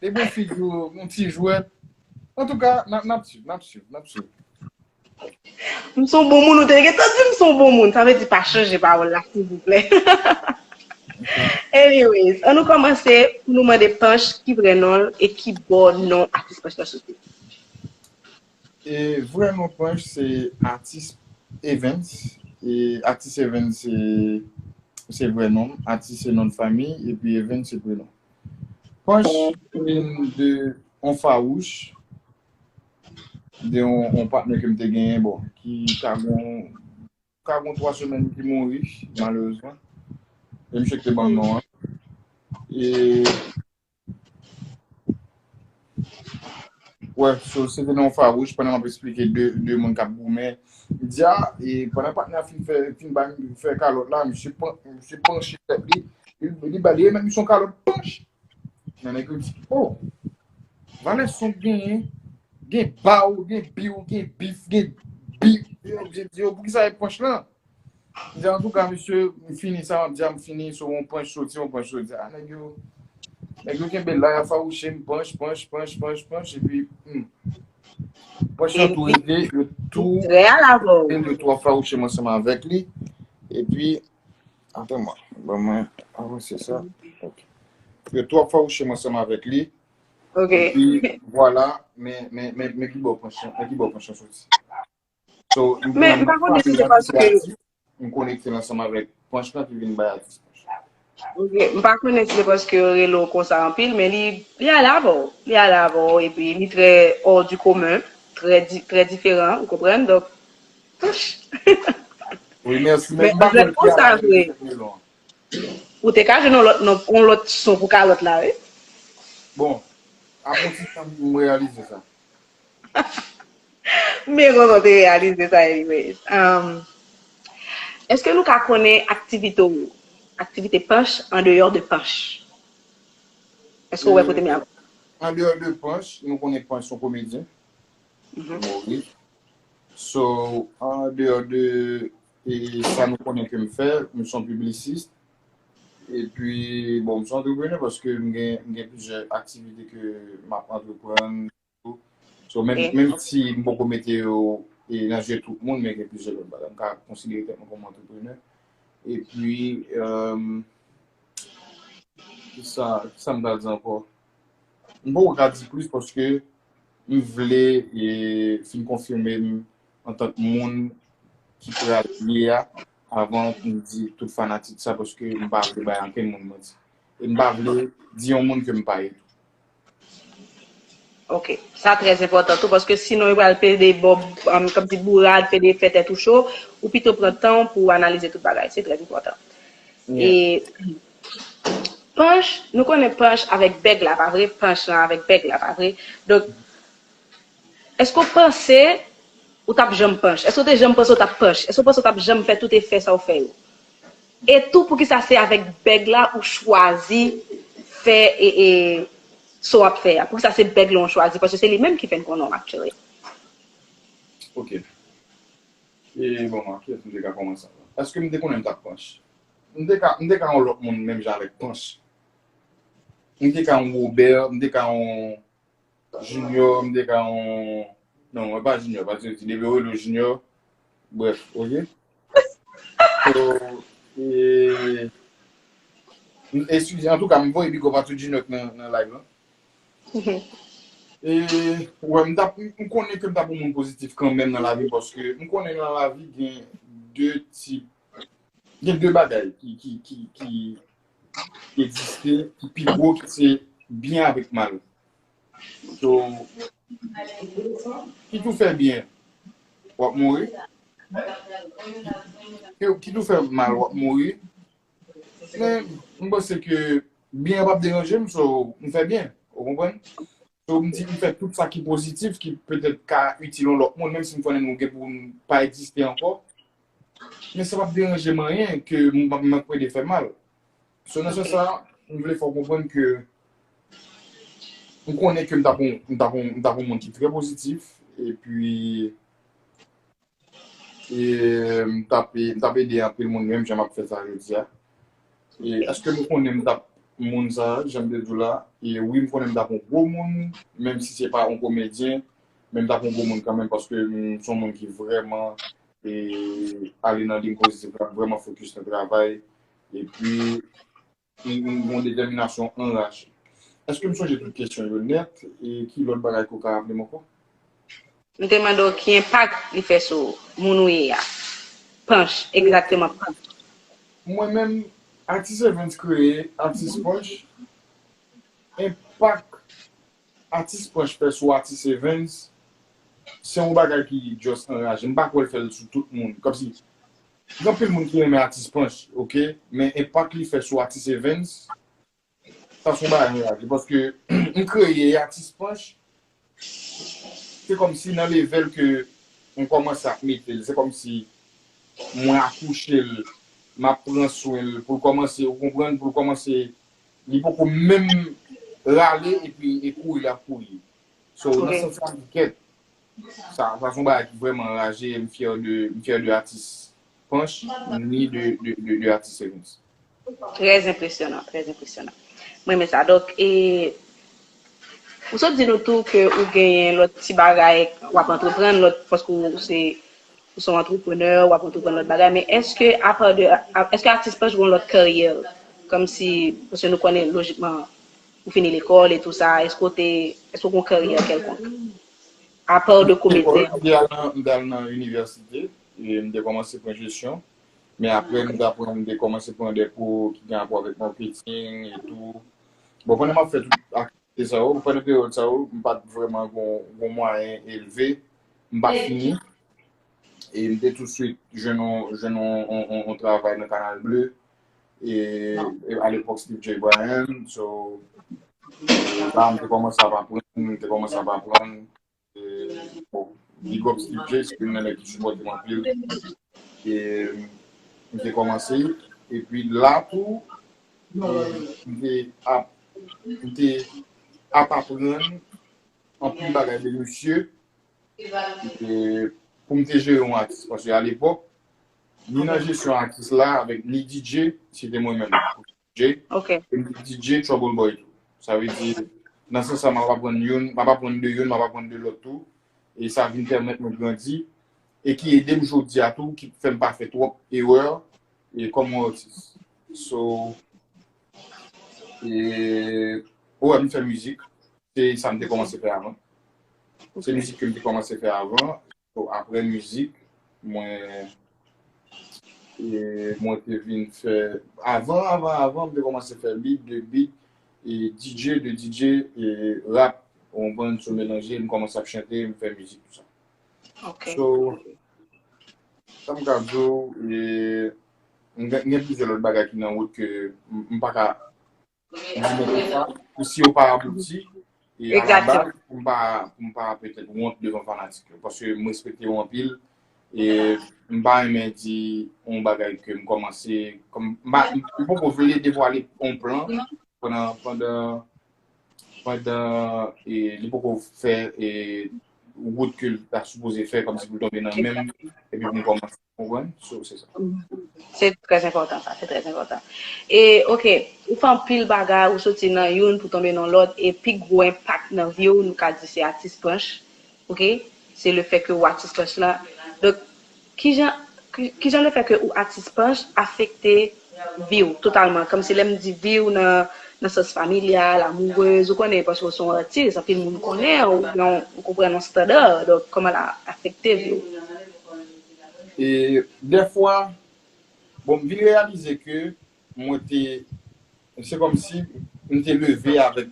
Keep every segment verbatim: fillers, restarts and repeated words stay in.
Depi w figi w, yon ti jwèt. Antouka, n ap, n ap swiv, n ap swiv, n ap swiv. M se yon bon moun, ou te gentan di m se yon bon moun. Sa vle di pa chanje pawòl la, silvouplè. Anyways, ann nou kòmanse pou nou mande Panch ki vrè non l e ki bò non atis Panch la soti. E vrè non Panch se Atis Evens. E Atis Evens se se vrè non m. Atis se non de fanmi, epi Evens se prenon. Panch vin de yon fawouch, de yon, yon patnè ke m te genyen, bon, ki ka gon, ka gon twa semèn ki mouri, malerezman. E misye ki te ban m non an. E Wè, so, se te nan yon fawouch pandan m ap eksplike de, de moun k ap goumen. M di, a, e pandan patnè a fin fè, fin ba m, fè kalòt la, misye pan-, misye panche tèt li, li, li ba li, e menm misye yon kalòt panch. Nan nèg yo di, o, valè son genyen, gen baw, gen biw, gen bif, gen bif. Yo di, yo, poukisa e panch lan? M di, antouka, mesye, m fini sa, m di, a, m fini, so, yon panch soti, yon panch soti. A, nèg yo, nèg yo kenbe la, y ap fawouche m, panch, panch, panch, panch, panch, epi, hmm. Panch lan tou rive, yo tou, yo tou ap fawouche m ansanm avèk li. Epi, atann mwen, ban mwen avanse sa. Ok. Yo tou ap fawouche m ansanm avèk li. Epi, vwala, men, men, men, men ki bò panch lan, men ki bò panch lan soti. So, m konnen m pa konekte ansanm avèk panch lan ki vin bay atis panch. Ok, m pa konnen si se paske yo rele w konsa anpil, men li, li ale avè w. Li ale avè w, epi li trè hors du commun, trè di, trè diferan, ou konprann? Donk, panch. Wi, mèsi, men m pa konn ki analiz yo te rele w an. Ou te ka jwenn yon lòt, non, yon lòt son pou kalòt la, wi. Bon, apre yon ti tan, m reyalize sa. Men konsa w te reyalize sa, anyways. Um, èske nou ka konnen aktivite w, aktivite Panch andeyò de Panch? Èske w wè kote m ap? Andeyò de Panch, nou konnen Panch se yon komedyen. Imaris. So, andeyò de e sa nou konnen ke m fè, m se yon piblisist. Epi, bon, m se yon antreprenè paske m gen, m gen plizyè aktivite ke m ap antreprann. So, menm, menm si m poko mete yo e nan je tout moun, men gen plizyè lòt bagay. M ka konsidere tèt mwen kòm antreprenè. Epi, um, kisa, kisa m ta di ankò? M poko ka di plis paske m vle e fin konfime m antank moun ki pral ye a avan m di tout fanatik sa paske m pa vle bay ankenn moun manti. E m pa vle di yon moun ke m pa ye tou. Ok. Sa trè enpòtan tou, paske sinon yo pral pede bò, um, kòmsi bourad, pede fè tèt ou cho, ou pito pran tan w pou w analize tout bagay. Se trè enpòtan. E Panch, nou konnen Panch avèk bèg la, pa vre? Panch lan avèk bèg la, pa vre? Donk, èske w panse ou t ap janm Panch? Èske w te janm panse w t ap Panch? Èske w panse w t ap janm fè tout efè sa w fè yo? E tou, poukisa se avèk bèg la ou chwazi fè e, e sa w ap fè a? Poukisa se bèg la w chwazi? Paske se li menm ki fè n konnen w, actually. Ok. E bon, a kiyès m te ka kòmanse avè? Èske m te konnen m t ap Panch? M te ka, m te ka yon lòt moun menm jan avèk Panch. M te ka yon Wobè, m te ka yon Junior, m te ka yon, non, mwen pa Junior, paske yo di depi yo rele w Junior, brèf, ok? So, e, m, eskize, antouka, m voye big up a tout Junior k nan, nan live lan. E, wè, m t ap, m konnen ke m t ap yon moun pozitif kanmenm nan lavi, paske m konnen nan lavi gen de tip, gen de bagay ki, ki, ki, ki egziste, ki pi gwo, ki se byen avèk mal. So, kit ou fè byen, w ap mouri. Kit ou fè mal, w ap mouri. Men, m panse ke byen an p ap deranje m, so, m fè byen. Ou konprann? So, m di, m fè tout sa ki pozitif, ki petèt ka itil yon lòt moun, menm si m konnen nou gen pou n pa egziste ankò. Men sa p ap deranje m anyen ke m, m ap plede fè mal. So, nan sans sa, m vle fè w konprann ke m konnen ke m t ap yon, m t ap yon, m t ap yon moun ki trè pozitif, epi, e, m t ap, m t ap ede anpil moun, menm jan m ap fè sa jodi a. E èske nou konnen m t ap moun sa, jan m te di w la, e wi, m konnen m t ap yon gwo moun, menm si se pa yon komedyen, men m t ap yon gwo moun kanmenm, paske m se yon moun ki vrèman, e, ale nan liy pozitif la, m vrèman fokis nan travay, epi m, m gen yon detèminasyon anraje. Èske m sonje tout kesyon yo nèt? E ki lòt bagay ke w ka raple m ankò? M te mande w ki enpak li fè sou moun ou ye a. Panch, egzakteman, Panch. Mwen menm, Artis Evens kreye Artis Panch. Enpak Artis Panch fè sou Artis Evens, se yon bagay ki just anraje. M pa kwè l fè l sou tout moun. Kòmsi, gen anpil moun ki renmen Artis Panch, oke? Men enpak li fè sou Artis Evens, sa se yon bagay anraje. Paske m kreye Artis Panch, se kòmsi nan level ke m kòmanse ap mete l, se kòmsi mwen akouche l, m ap pran swen l, pou l kòmanse, ou konprann, pou l kòmanse, li poko menm rale epi e kouri l ap kouri. So, nan sans sa, m di kèt, sa, sa se yon bagay ki vrèman anraje, m fyè de, m fyè de Artis Panch, ni de, de, de, de Artis Evens. Trè enpresyonan, trè enpresyonan. Mwen renmen sa. Donk, e, ou sot di nou tou ke ou genyen lòt ti bagay, w ap antreprann, lòt, paske ou se, ou se yon antreprenè, w ap antreprann lòt bagay, men èske apa de, èske Artis Panch gen yon lòt karyè? Kòmsi, paske nou konnen lojikman, ou fini lekòl e tou sa, èske w te, èske w gen yon karyè kèlkonk? Apa de komedyen. M te al nan, m te al nan inivèsite, e m te kòmanse pran jesyon. Men apre, m te aprann, m te kòmanse pran de kou ki gen rapò avèk marketing e tou. Bon, pandan m ap fè tout aktivite sa yo, pandan peryòd sa yo, m pa t vrèman gon, gon mwayen elve. M pa t fini. E m te tousuit jwenn yon, jwenn yon, yon, yon, yon travay nan Canal Bleu. E, e alepòk Steve J. Bryan. So, e la, m te kòmanse ap aprann, m te kòmanse ap aprann. E, bon, big up Steve J, se youn nan nèg ki sipòte m anpil. E m te kòmanse, epi la tou, e, m te ap, m te ap aprann anpil bagay de misye, e, pou m te jere yon atis. Paske alepòk, ni nan jesyon atis la, avèk ni D J, se te mwen menm. J. Ok. M te D J Trouble Boy tou. Sa vle di, nan sans sa, m ap aprann youn, m ap aprann de youn, m ap aprann de lòt tou. E sa vin pèmèt mwen grandi. E ki ede m jodi a tou, ki fè m pa fè twòp erè, e kòm yon atis. So, e, ou wè m fè mizik, se sa m te kòmanse fè avan. Se mizik ke m te kòmanse fè avan. So, apre mizik, mwen, e, mwen te vin fè, avan, avan, avan, m te kòmanse fè beat, de beat, e D J, de D J, e rap, ou konprann, so melanje, m kòmanse ap chante, m fè mizik, tou sa. Ok. So, sa m ka di w, e, m gen, m gen plizyè lòt bagay ki nan wout ke m, m pa ka di men konsa, pou si yo pa abouti, e a la baz, pou m pa, pou m pa petèt wont devan fanatik yo. Paske m respekte yo anpil, e m pa renmen di yon bagay ke m kòmanse, kòm, m pa, m poko vle devwale yon plan pandan, pandan, pandan, e, li poko fè, e, wout ke l ta sipoze fè, kòmsi pou l tonbe nan men m, epi pou m kòmanse. Konprann? So, se sa. Se trè enpòtan sa, se trè enpòtan. E, ok, ou fè anpil bagay, ou soti nan youn pou tonbe nan lòt, e pi gwo enpak nan vi w, nou ka di se Artis Panch, ok? Se le fè ke ou Artis Panch la. Donk, kijan, ki- kijan le fè ke ou Artis Panch afekte vi w totalman? Kòmsi lè m di vi w nan, nan sans familyal, amourez, ou konnen, paske w se yon atis, anpil moun konnen w, ou konprann yon estanda, donk kòman l afekte vi w? E dèfwa, bon, m vin reyalize ke mwen te, se kòmsi m te leve avèk,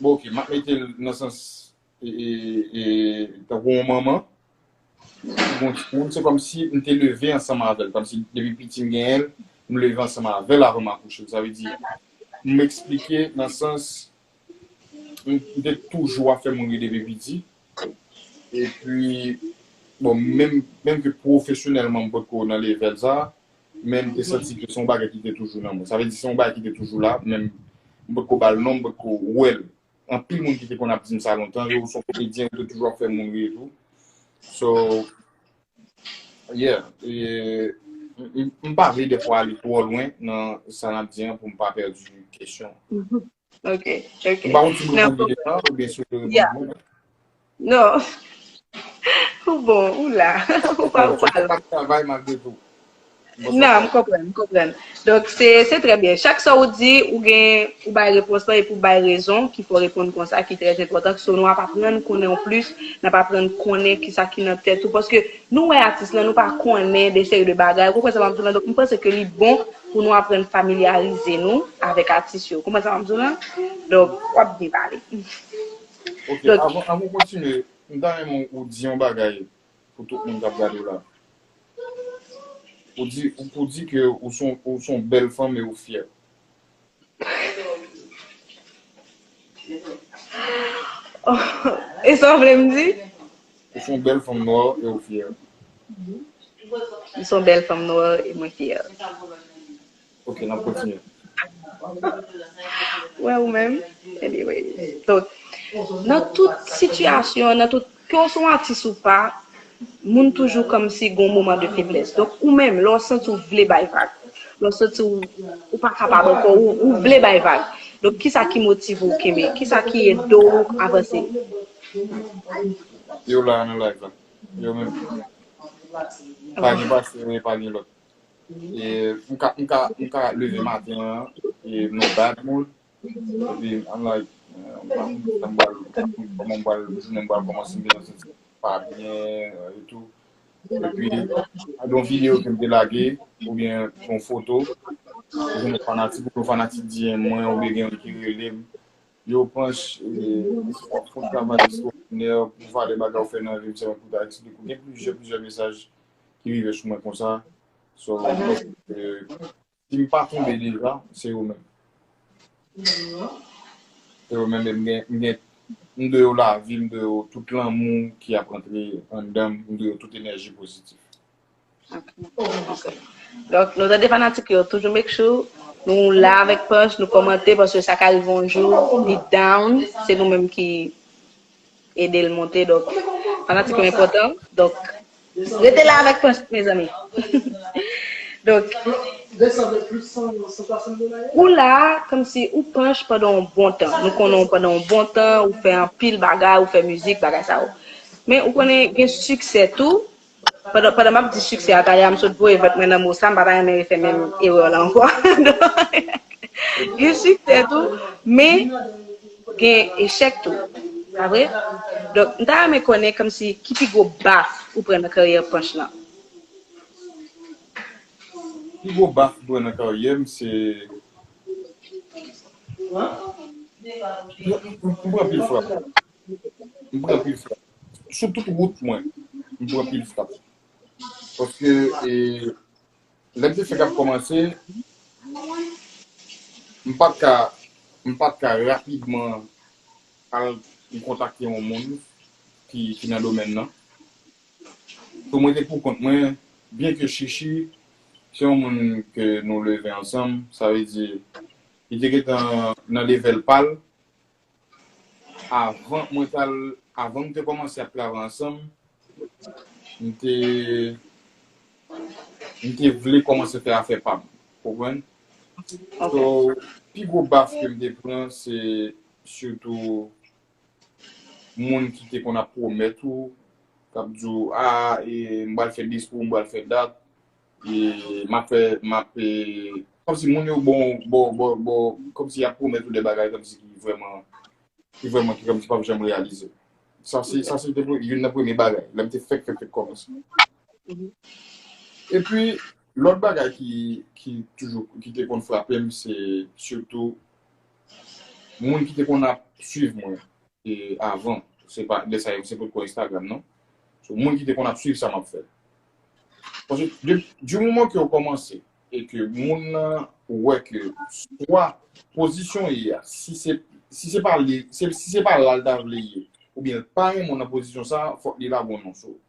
bon, ok, m ap mete l nan sans, e, e, e, tankou yon manman, bon, timoun, se kòmsi m te leve ansanm avè l, kòmsi depi piti m genyen l, m leve ansanm avè l avan m akouche l. Sa vle di, m eksplike nan sans, m, m te toujou ap fè moun ri depi piti. Epi, bon, menm, menm ke pwofesyonèlman m potko nan level sa, men m te santi ke se yon bagay ki te toujou nan mwen. Sa vle di, se yon bagay ki te toujou la, men m potko ba l non, m potko wè l. Anpil moun ki te konn ap di m sa lontan, yo, ou se yon komedyen, ou te toujou ap fè moun ri e tou. So, yeah, e, m, m, m pa vle dèfwa ale twò lwen nan sa n ap di an pou m pa pèdi kesyon. Ok, ok. M pa konn si m reponn li deja oubyen si w te reponn mwen. Non. Ou bon, ou la. Ou pa, ou pa la. Travay malgre tou. Non, m konprann, m konprann. Donk, se, se trè byen. Chak sa ou di, ou gen, ou bay repons lan epi ou bay rezon ki fè w reponn konsa, ki trè enpòtan. So, nou ap aprann konnen w plis, n ap aprann konnen kisa ki nan tèt ou. Paske nou wè atis lan, nou pa konnen de seri de bagay. Ou konprann sa m ap di w lan? Donk, m panse ke li bon pou nou aprann familyarize nou avèk atis yo. Ou konprann sa m ap di w lan? Donk, w ap byen pale. Ok, avan, avan w kontinye, m ta renmen ou di yon bagay pou tout moun k ap gade w la. Ou di, ou, ou di ke ou son, ou son bèl fanm e ou fyè. E sa w vle m di? Ou son bèl fanm nwa e ou fyè. M son bèl fanm nwa e mwen fyè. Ok, n ap kontinye. Wè ou menm? Anyway. Donk, nan tout sitiyasyon, nan tout, ke w se yon atis ou pa, moun toujou kòmsi gon moman de feblès. Donk, ou menm, lè w santi w vle bay vag, lè w santi w, ou pa kapab ankò, ou, ou vle bay vag. Donk, kisa ki motive w kenbe? Kisa ki ede w avanse? Yo la nan live la. Yo menm. Pa gen pastè, pa gen lòt. E m ka, m ka, m ka leve maten an, e m nan bad mood. Epi, I'm like, eh, m pa konn sa m pral, kòman m pral, jounen m pral kòmanse, m bezwen santi pa byen, eh, e tou. Epi, gen yon videyo ke m te lage, oubyen yon foto, gen yon fanatik, yon fanatik D M mwen, oubyen gen yon ki rele m. Yo, Panch, eh, w ap fè yon travay ekstraòdinè, pou valè bagay ou fè nan vi m, sèlman pou ta eksplike ou. Gen plizyè, plizyè mesaj ki rive sou mwen konsa. So, m panse ke si m pa tonbe deja, se yo menm. Se yo menm, e m gen, m gen, m dwe yo lavi, m dwe yo tout lanmou ki ap rantre anndan m, m dwe yo tout enèji pozitif. Ok. Donk, nou tande fanatik yo, toujou make sure nou la avèk Panch, nou kòmante, paske sa ka rive yon jou, li down, se nou menm ki ede l monte. Donk, fanatik yo enpòtan. Donk, rete la avèk Panch, mezanmi. Donk, ou la, kòmsi ou Panch pandan yon bon tan. Nou konnen w pandan yon bon tan, ou fè anpil bagay, ou fè mizik, bagay sa yo. Men ou konnen gen siksè tou. Pandan, pandan m ap di siksè a, talè a m sot voye vant mwen nan mo sa, m pa ta renmen refè menm erè la ankò. Gen siksè tou, men gen echèk tou. Pa vre? Donk, m ta renmen konnen kòmsi ki pi gwo baf ou pran nan karyè Panch lan. Pi gwo baf m pran nan karyè m, se. M, m, m pran pil frap. M pran pil frap. Sou tout wout mwen, m pran pil frap. Paske, e, lè m te fèk ap kòmanse, m pa t ka, m pa t ka rapidman al kontakte yon moun ki, ki nan domèn nan. So, mwen te pou kont mwen, byen ke Chichi, se yon moun ke nou leve ansanm, sa vle di, li te gentan nan level pa l, avan mwen t al, avan m te kòmanse ap travay ansanm, m te, m te vle kòmanse fè afè pa m. Konprann? So, pi gwo baf ke m te pran, se sitou moun ki te konn ap pwomèt ou, k ap di w, a, e, m pral fè dis pou ou, m pral fè dat, e, m ap fè, m ap, e, kòmsi moun yo bon, bon, bon, bon, kòmsi y ap pwomèt ou de bagay, kòmsi ki vrèman, ki vrèman, ki kòmsi p ap janm reyalize. Sa se, sa se te pre-, youn nan premye bagay, lè m te fèk, fèk, fèk kòmanse. Epi, lòt bagay ki, ki toujou, ki te konn frape m, se sitou moun ki te konn ap swiv mwen, e, avan. Se pa, lè sa yo, se potko Instagram, non. So, moun ki te konn ap swiv sa m ap fè. Paske, de, di moman ke w kòmanse, e ke moun nan wè ke swa pozisyon w ye a, si se, si se pa li, se, si se pa la l ta vle ye, oubyen l pa renmen w nan pozisyon sa, fòk li lage yon non sou ou.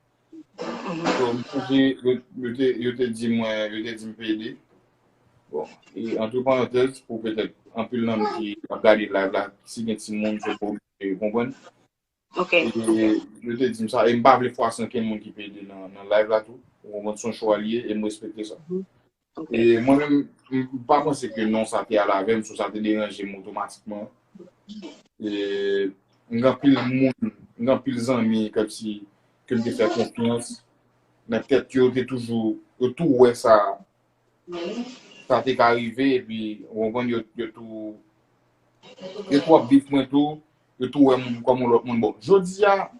So, m sonje, yo, yo te, yo te di mwen, yo te di m pede. Bon, e antre parantèz, pou petèt anpil nan nou ki ap gade live la, si gen timoun, se pa oblije konprann. Ok. E yo te di m sa, e m pa vle fwase ankenn moun ki pede nan, nan live la tou. Ou konprann, se yon chwa li ye, e m respekte sa. E mwen menm, m pa panse ke non sa te al avè m, so sa te deranje m otomatikman. E m gen anpil moun, m gen anpil zanmi, kòmsi, ke m te fè konfyans. Nan tèt yo, te toujou, yo tou wè sa, sa te ka rive, epi, ou konprann, yo, yo tou, yo tou ap beef mwen tou, yo tou wè m kòm yon lòt moun. Bon, jodi a,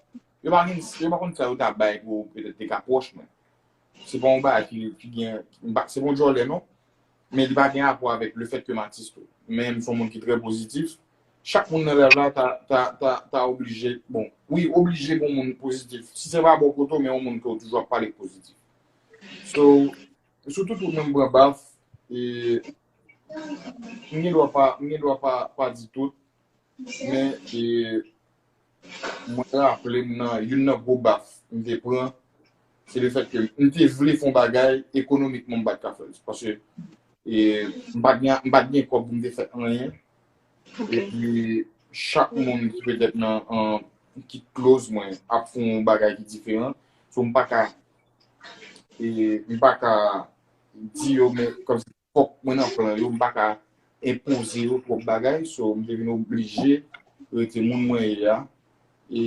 yo pa gen, yo pa konn sa yo ta bay pou petèt te ka pwòch mwen. Se pa yon bagay ki, ki gen, m pa, se pa yon djòlè non, men li pa gen rapò avèk le fèt ke m atis tou. Men m se yon moun ki trè pozitif. Chak moun nan live la ta, ta, ta, ta oblije, bon, wi, oblije pou moun pozitif. Si se pa bò kote w, men yon moun ke w toujou ap pale k pozitif. So, sou tout wout mwen m pran baf, e m gen dwa pa, m gen dwa pa, pa di tout, men e, mwen raple m nan youn nan gwo baf m te pran, se le fèt ke m te vle fè yon bagay, ekonomikman m pa t ka fè l. Paske e, m pa t gen, m pa t gen kòb pou m te fè anyen. Epi chak moun ki petèt nan, an, ki close mwen ap fè yon bagay ki diferan. So m pa ka, e, m pa ka di yo, men kòmsi fòk mwen nan plan yo, m pa ka enpoze yo twòp bagay, so m te vin oblije rete moun mwen ye a. E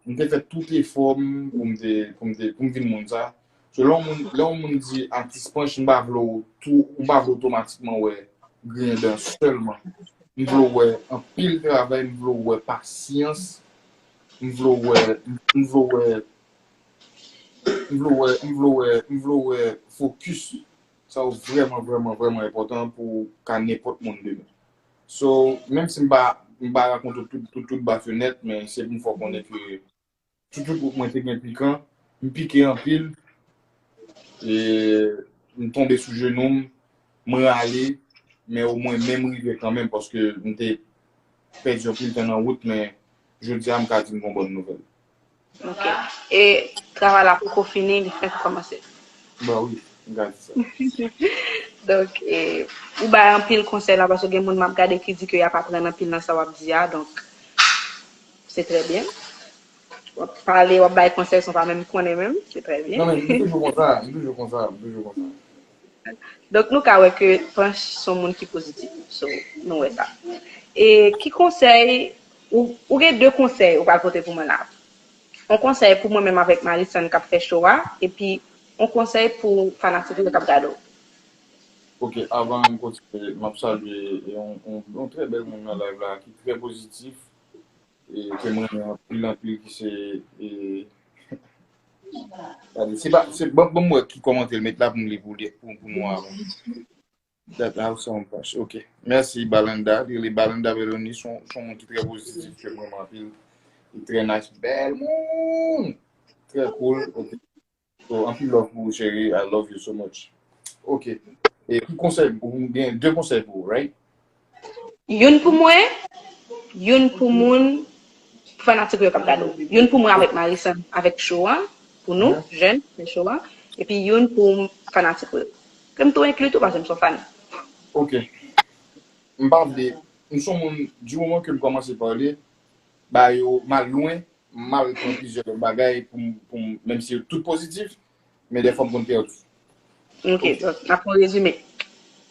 m te fè tout efò m pou m te, pou m te, pou m vin moun sa. So lè yon moun, lè yon moun di atis panch, m pa vle w tou, ou pa vle otomatikman wè griyen dan sèlman. M vle w wè anpil travay, m vle w wè pasyans, m vle w wè, m vle w wè, m vle w wè, m vle w wè, m vle w wè fokis. Sa yo vrèman, vrèman, vrèman enpòtan pou ka nenpòt moun demen. So, menm si m pa, m pa rakonte tout, tout, tout baf yo nèt, men se pou m fè w konnen ke sou tout wout mwen te gen pikan, m pike anpil, e m tonbe sou jenou m, m rale, men omwen men m rive kanmenm, paske m te pèdi anpil tan nan wout, men jodi a m ka di m gon bòn nouvèl. Ok. E travay la poko fini, li fenk kòmanse. Ba wi, m ka di sa. Donk, e, ou bay anpil konsèy la, paske gen moun m ap gade ki di ke y ap aprann anpil nan sa w ap di a, donk, se trè byen. W ap pale, w ap bay konsèy san w pa menm konnen menm, se trè byen. Non, men m toujou konsa, m toujou konsa, m toujou konsa. Donk, nou ka wè ke Panch se yon moun ki pozitif. So, nou wè sa. E ki konsèy, ou, ou gen de konsèy ou pral pote pou mwen la. Yon konsèy pou mwen menm avèk Marisane k ap fè show a, epi yon konsèy pou fanatik yo k ap gade w. Ok, avan m kontinye, m ap salye yon, yon, yon trè bèl moun nan live la ki trè pozitif, e ke m renmen anpil, anpil, ki se, e, gade, se pa, se, ban, ban m wè ki kòmantè l met la pou m li pou li, pou, pou nou avan. That house sound fresh. Ok. Mèsi, Balanda. Li rele Balanda Beloni. Se yon, se yon moun ki trè pozitif, ke m renmen anpil. Li trè nice. Bèl moun! Trè cool. Ok. So, anpil love pou ou, cheri. I love you so much. Ok. E ki konsèy, ou gen de konsèy pou ou, right? Youn pou mwen, youn pou moun, pou fanatik yo k ap gade w. Youn pou mwen avèk Marisane, avèk show a, pou nou, jèn, fè show a. Epi youn pou fanatik yo. Ke m tou enkli tou, paske m se yon fan. Ok. M pa vle, m se yon moun, di moman ke m kòmanse pale, ba yo, m al lwen, m al pran plizyè lòt bagay pou m, pou m, menm si yo tout pozitif, men dèfwa m konn pèdi. Ok, donk, n ap fè yon rezime.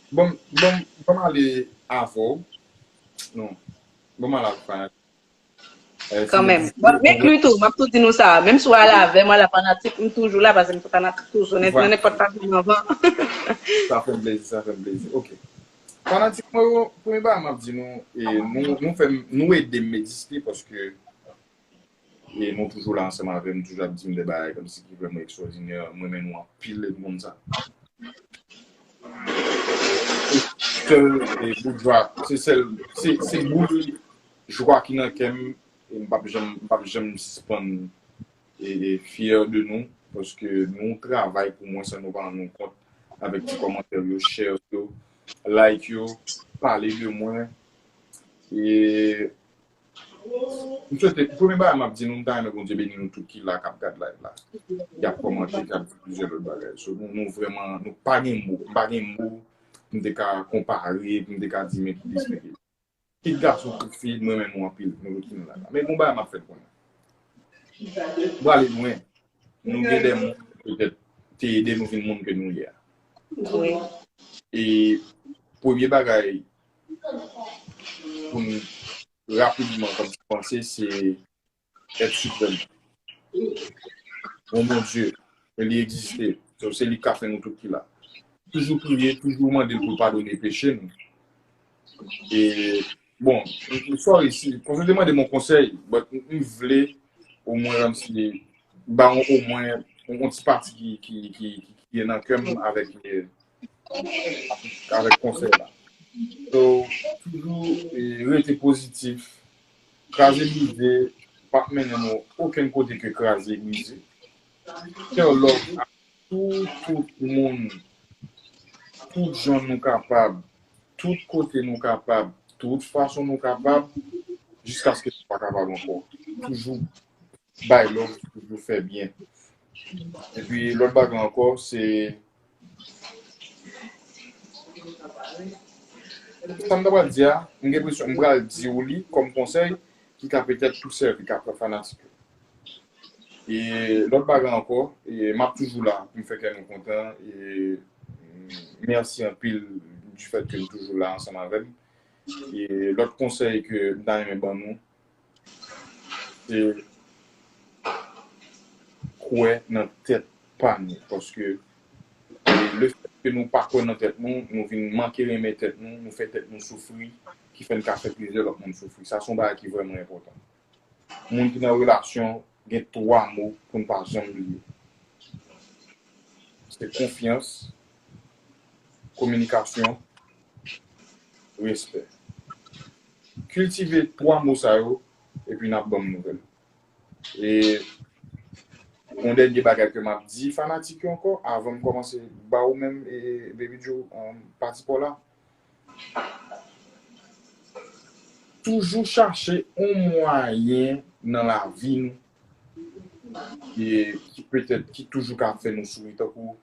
Bon, bon, bon, m ale avè w. Non. Bon, m ale avè w. Kanmenm. Bon, m enkli tou, m ap tou di nou sa. Menm si w ale avè m, ale fanatik, m toujou la, paske m se fanatik toujou, nan nenpòt fason m anvan. Sa fè m plezi, sa fè m plezi. Ok. Fanatik mwen yo, premye bagay m ap di nou, e, nou, nou fè m, nou ede m egziste, paske e nou toujou la ansanm avè m, toujou ap di m de bagay kòmsi ki vrèman ekstwòdinè. Mwen renmen nou anpil, e nou konn sa. Se sèl, e, bout jwa, se sèl, se, se boul jwa ki nan kè m, e m p ap janm, m p ap janm sispann, e, e, fyè de nou, paske nou travay pou mwen san nou pa rann nou kont avèk ti kòmantè yo, share yo, like yo, pale de mwen. E M swete, premye bagay m ap di nou, m ta renmen Bondye beni nou tout ki la, k ap gad live la, k ap kòmante, k ap di plizyè lòt bagay. So, nou, nou vrèman, nou pa gen mo, m pa gen mo pou m te ka konpare, pou m te ka di men ki plis, men ki. Kit gason, kit fi, mwen renmen nou anpil, nou tout ki nan live la. Men gon bagay m ap fè l konnen. M prale lwen. Nou gen de moun, petèt, te ede nou vin moun ke nou ye a. Wi. E premye bagay pou n rapidman kòm panse, se èt siprèm. Bon Bondye, men li egziste. So, se li k ka fè nou tout ki la. Toujou priye, toujou mande l pou l padone peche nou. E, bon, sorry, si, konn te mande m yon konsèy, but m, m vle, omwen, menm si, ba w omwen, yon, yon ti pati ki, ki, ki, ki, ki nan kè m avèk, avèk konsèy la. So, toujou, e, rete pozitif, kraze brize, p ap mennen nou okenn kote ke kraze brize. Fè love a tout, tout moun, tout jan nou kapab, tout kote nou kapab, tout fason nou kapab, jiskaske nou pa kapab ankò. Toujou bay love, toujou fè byen. Epi lòt bagay ankò, se sa m ta pral di a, m gen enpresyon m pral di w li kòm konsèy ki ka petèt tou sèvi, ka fè fanatik yo. E lòt bagay ankò, e m ap toujou la pou m fè kè nou kontan. E, mm, mèsi anpil du fait ke nou toujou la ansanm avè m. E lòt konsèy ke m ta renmen ban nou, se kwè nan tèt pa nou. Paske, e, lefètke nou pa kwè nan tèt nou, nou vin manke renmen tèt nou, nou fè tèt nou soufri, ki fè n ka fè plizyè lòt moun soufri. Sa se yon bagay ki vrèman enpòtan. Moun ki nan relasyon gen twa mo pou n pa janm bliye. Se konfyans, kominikasyon, respè. Kiltive twa mo sa yo, epi n ap ban m nouvèl. E yon dènye bagay ke m ap di fanatik yo ankò, avan m kòmanse ba ou menm, e, Baby Joe, um, pati pa w la. Toujou chache yon mwayen nan lavi nou, e, ki petèt, ki toujou ka fè nou souri, tankou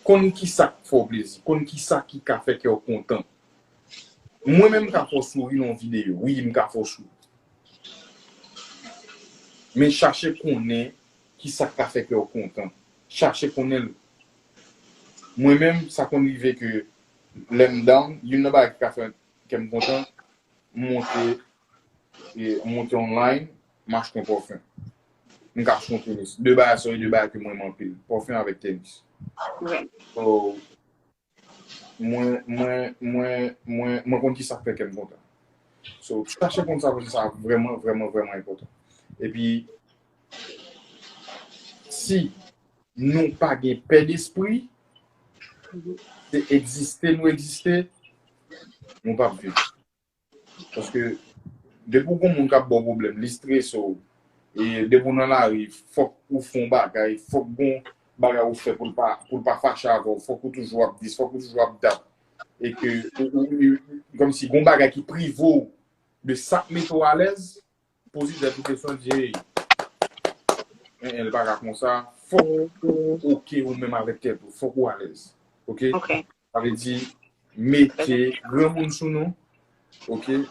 konn ki sa k fè w plezi, konn ki sa ki ka fè kè w kontan. Mwen menm, m ka fè w souri nan yon videyo, wi, m ka fè w souri. Men chache konnen ki sa k ka fè kè w kontan. Chache konnen l. Mwen menm, sa konn rive ke lè m down, youn nan bagay ki ka fè kè m kontan, m monte, e, m monte online, m achte yon pòfen. M ka achte yon tenis. De bagay sa yo, de bagay ke m renmen anpil. Pòfen avèk tenis. Wi. So, mwen, mwen, mwen, mwen, mwen konn ki sa k fè kè m kontan. So, chache konn sa, paske sa vrèman, vrèman, vrèman enpòtan. Epi, si nou pa gen pè despri, se egziste nou egziste, nou p ap viv. Paske depi w gon moun k ap ba w pwoblèm, li strese w, e depi w nan lari, fòk ou fè yon bagay, fòk gon bagay ou fè pou l pa, pou l pa fache avè w, fòk ou toujou ap dis, fòk ou toujou ap dat. E ke ou, ou, ou, kòmsi gon bagay ki prive w de sa k mete w alèz, poze tèt ou kesyon, di, hey, en, en, li pa ka konsa, fòk ou oke ou menm avèk tèt ou, fòk ou alèz. Oke? Oke. Sa vle di, mete granmoun sou nou, oke?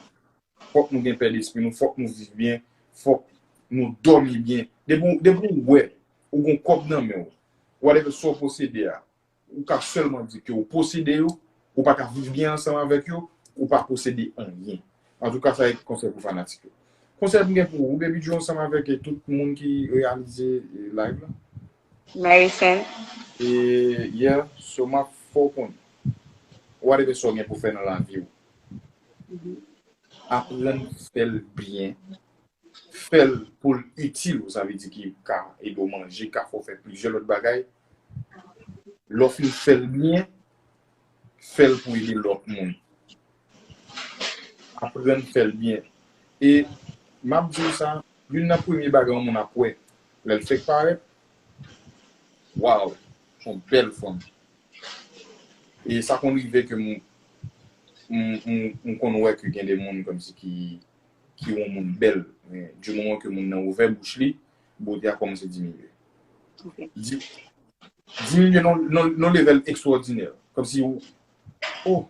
Fòk nou gen pè despri nou, fòk nou viv byen, fòk nou dòmi byen. Depi, depi w wè, ou gon kòb nan men w, whatever sa w posede a, ou ka sèlman di ke ou posede yo, ou pa ka viv byen ansanm avèk yo, ou pa posede anyen. Antouka, sa se konsèy pou fanatik yo. Konsèy m gen pou ou, Baby Joe, ansanm avèk, eh, tout moun ki reyalize, eh, live la. Mary Saint. E, yeah, so m ap fè w konnen. Whatever sa w gen pou fè nan lavi w. Aprann fè l byen. Fè l pou l itil ou, sa vle di ki ka ede w manje, ka fè w fè plizyè lòt bagay. Lè w fin fè l byen, fè l pou ede lòt moun. Aprann fè l byen. E m ap di w sa, youn nan premye bagay yon moun ap wè lè l fèk parèt, waw, se yon bèl fanm. E sa konn rive ke m, m, m, m konn wè ke gen de moun kòmsi ki, ki yon moun bèl. Men, di moman ke moun nan ouvè bouch li, bote a kòmanse diminye. Ok. Di, diminye nan, nan, nan level ekstwòdinè. Kòmsi ou, oh,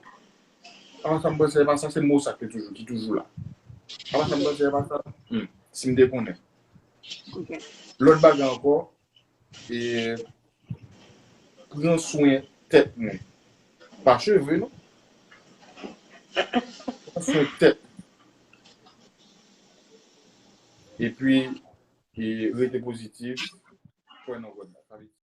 apa sa m panse, apa sa, se mo sa ki toujou, ki toujou la. Apa sa m panse, apa sa, hmm, si m te konnen. Ok. Lòt bagay ankò, e pran swen tèt nou. Pa cheve, non. Pran swen tèt. Epi, e rete pozitif, kwè nan God la. Sa vle